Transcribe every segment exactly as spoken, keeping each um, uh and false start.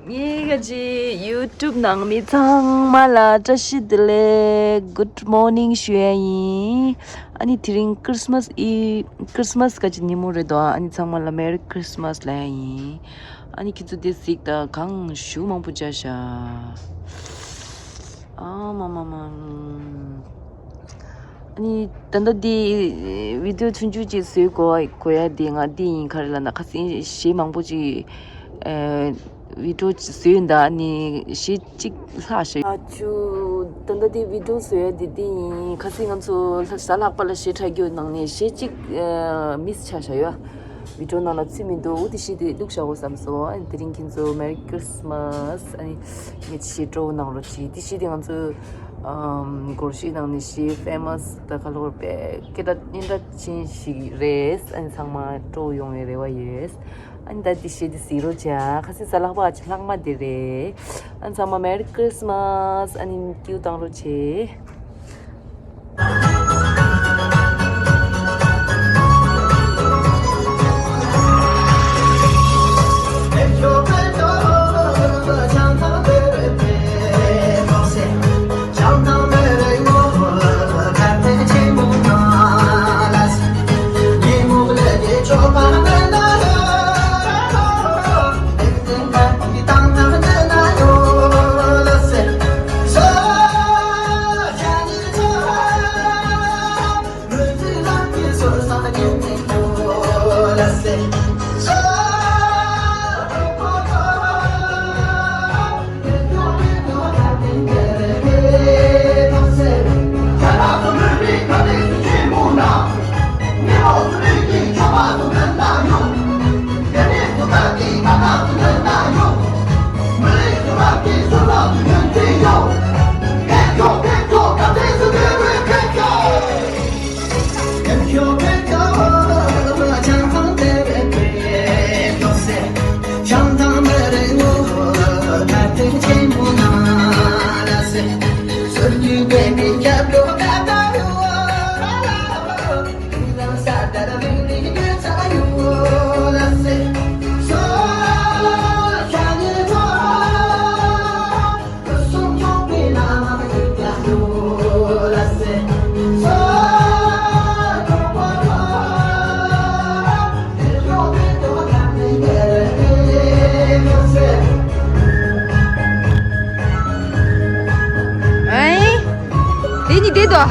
ངེད་ཀྱི་YouTube་ནང་མི་ཚང་མ་ལ་བཀྲ་ཤིས་བདེ་ལེགས། Good morning་ཞུ་ཡ་ཡིན། ཨ་ནི་དེ་རིང་Christmas Eve། Christmas་ག་ཅི་ཉིན་མོ་རེད་དོ། ཨ་ནི་ཚང་མ་ལ་Merry Christmas་ལབ་ཡ་ཡིན། ཨ་ནི་ཁྱེད་ཚོ་དེ་གཟིགས་དང་། གངས་ཤུགས་མང་པོ་འཇགས་ཤག་ཨ་མ་མ་མ། ཨ་ནི་ད་ལྟ་འདི་video་ཆུང་ཆུང་ཅིག་བཟོས་དགོས་དགོས་ཡ་འདི་ང་འདི་ཡིན། ག་རེ་ལབ་ན། ཁ་སང་གཞས་མང་པོ་ཅིག་ཨ་video་ཅིག་བཟོས་ཡིན་ད། ཨ་ནི་གཞས་གཅིག་ལྷག་ཤག་ཨ་ཆུ། ད་ལྟ་འདི་video་བཟོས་ཡ་འདི་འདི་ཡིན། ཁ་སང་ང་ཚོ་གཟའ་ལྷག་པ་ལ་གཞས་འཁྲབ་རྒྱུ་ནང་ནས་གཞས་གཅིག་ཨ་miss་ཆགས་ཤག་ཡོད། video་ནང་ལ་ཚུད་མི་འདུག་འོ་དེ་གཞས་དེ་བླུགས་བཞག་གོ་བསམ་སོང་། ཨ་ནི་དེ་རིང་ཁྱེད་ཚོ་Merry Christmas། ཨ་ནི་ངས་གཞས་སྤྲོ་བོ་གནང་རོགས་གྱིས། དེ་གཞས་དེ་ང་ཚོ་ཨམ་སྒོར་གཞས་ནང་ནས་གཞས་famous་ད་ག་ལོར་པའི་སྐད་གྲགས་སྙན་གྲགས་ཅན་ཞིག་རེད། ཨ་ནི་ཚང་མ་སྤྲོ་བོ་ཡོང་བའི་རེ་བ་ཡོད། ཨ་ནི་ད་དེ་གཞས་དེ་གཟིགས་རོགས་བྱ། ཁ་སང་གཟའ་ལྷག་པ་ཨ་ཅེ་ལྷག་མ་དེ་རེད། ཨ་ནི་ཚང་མ་Merry Christmas། ཨ་ནི་ཀིའུ་བཏང་རོགས་བྱེད། ཨེ། དེ་གཉིས་བསྡད་དོ།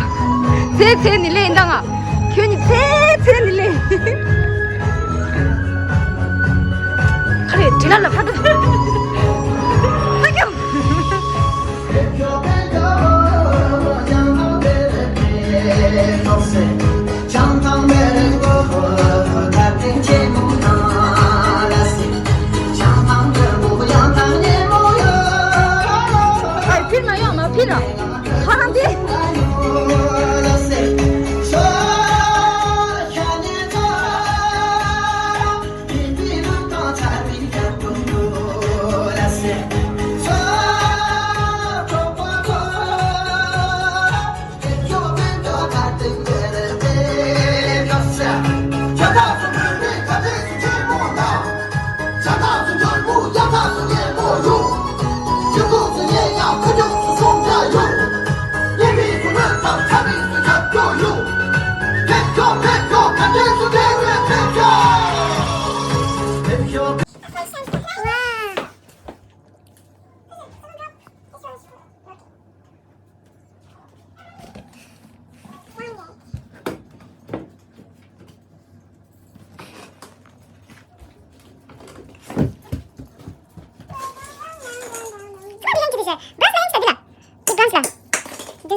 ཚེ་ཚེ་ནི་ལེན་དང་ང་། ཁྱོད་གཉིས་ཚེ་ཚེ་ནི་ལེན། ཁ་རེ་དྲི་ལ་ལ་ཕ་ཏ། ཨ་ཀྱང་། ཕིར་མ་ཡོང་མ་ཕིར་ན། ཧ་རང་དེ།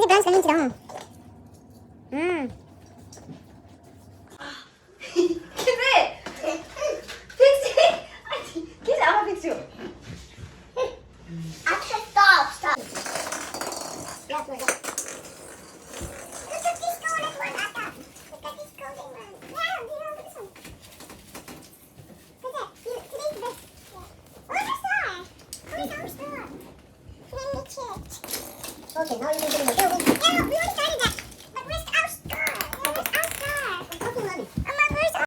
ཁྱེད་ཚོས། ཁྱེད་ཚོས་ཨ་མ་ཕིག་ཆུ། Stop, stop. Look at this colorful one. Look at this golden one. Yeah, you know this one. Look at you. Today's the best. Yeah. Oh, the star. Oh, the star. Let me check. Okay, now you can do it.